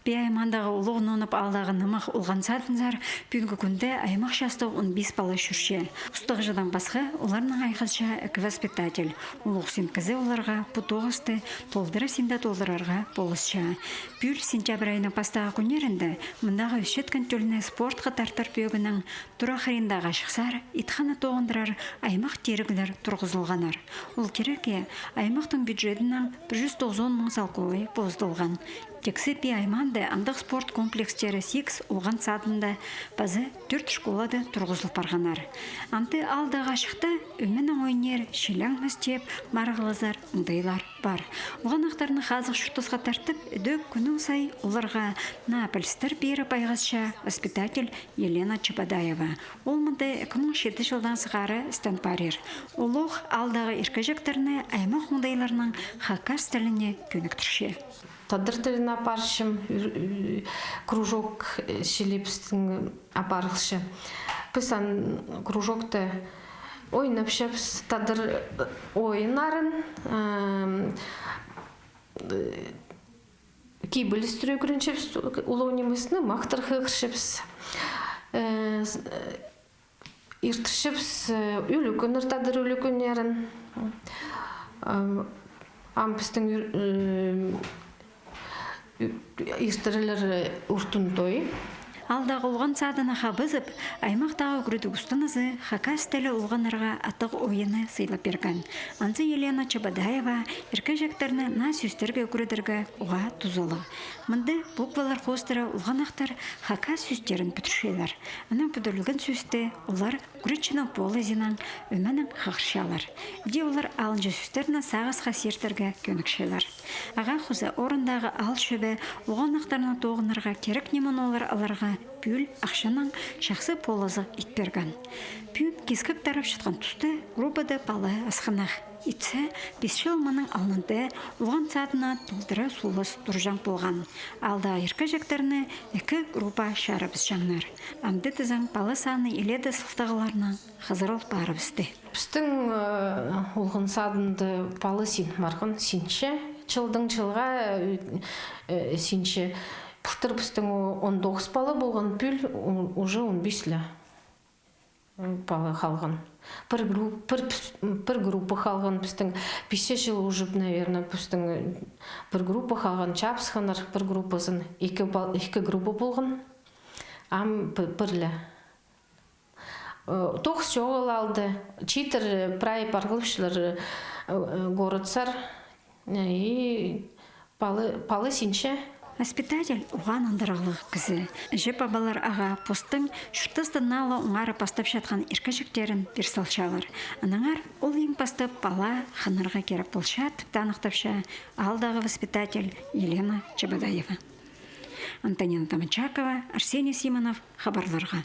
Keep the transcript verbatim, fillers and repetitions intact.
Пии аймаандағы Улуғ Нонап аалдағы нымах олған садынзар пӱӱнгі кӱнде аймах частығ он пис пала чӧрче. Устағҷыдаң пасха, оларнаң айғасча ікі воспитатель. Улуғ син кізі оларға пу тоғысты толдыра синде толдырарға полысча. Пӱӱл сентябрь айының пастағы кӱннерінде мындағы ӧсчеткен тӧлні спортха тартар пӧгіннең тура хыриндағы чахсар, итхана тоғындырар аймах тиріглер турғызылғаннар. Ол кирекке аймахтың бюджетінең пір чӱс тоғызон муң салковай позыдылған. Тиксі Пии аймаанда андағ спорт комплекстері сигіс олған садында паза тӧрт школада турғызыл парғаннар. Амды аалдағы ачыхта ӧменең ойнир, чилең мыс теп марығлазар оңдайлар пар. Олғаннахтарны хазых чуртасха тартып, ідӧк кӱннің сай оларға наа пілістер пиріп айғасча воспитатель Елена Чебодаева. Ол мында ікі муң читі чылдаң сығара істен парир. Ол ох аалдағы иркеҷектерні аймах оңдайларнаң хакас тіліне кӧніктірче. Тадар тілін апарчам, кружок, э, чіли пістің апарылча. Піс ан кружокта ойнапчабыс тадар, э, ойыннарын, ам, э, кибелістер ӱгренчебіс, улуғ нимесні, махтар хығырчабыс. Э, с-, э, иртірчебіс, э, ӱлӱкӱннер, тадар ӱлӱкӱннерін. Ам, ам пістің ӱр-, э, ӱ-, иртірерлер, э, ӱртӱн той. Аалдағы олған садына хабызып, аймахтағы ӱгредіг устазы хакас тілі олғаннарға аттығ ойынны сыйлап пирген. Анзы Елена Чебодаева иркеҷектерні наа сӧстерге ӱгредерге уғаа тузалығ. Мында буквалар хоостыра олғаннахтар хакас сӧстерін пӱдірчелер. Анаң пӱдірілген сӧсті олар ӱгретчінің полызинаң ӧменең хығырчалар. Іди олар алынҷа сӧстерні сағысха сиртерге кӧнікчелер. Ағаа хоза орындағы аал чӧбі олғаннахтарны тоғынарға кирек ниме, олар аларға пӱӱл ахчанаң чахсы полызығ ит пирген. Пӱӱн кискек тарапчатхан туста группада пала асхынах. Итсе, пис чыл мының алнында олған садына толдыра сулас турҷаң полған. Аалдағы иркеҷектерні ікі группаа чарабысчаңнар. Амды тізең, пала саны илееде сылтағларнаң хызырыл парыбысты. Пістің, э, олған садында пала син марған, синче. Чылдаң чылға, э, э, синче. Пылтыр пістің о-, он тоғыс пала полған, пӱӱл у-, уже он пис ле, м, пала халған. Пір груп-, пір піс-, м, пір группа халған пістің. Писсе чыл уже, наверное, пістің, э, пір группа халған, чабысханнар пір группазын. Ікі пал-, ікі группа полған. Ам пі-, пір ле. Э, тоғыс чоғыл алды. Читір, э, прай парғылыпчалар, э, э, городсар. Э, и пала, пала синче. Воспитатель уғаа нандырығлығ кізі. Іҷе-пабалар ағаа постың чуртастаң ла оңарып пастапчатхан иркеҷектерін пир салчалар. Аннаңар ол иң пастап пала хынарға кирек полча, тіп таныхтапча аалдағы воспитатель Елена Чебодаева. Антонина Таманчакова, Арсений Симонов, хабарларға.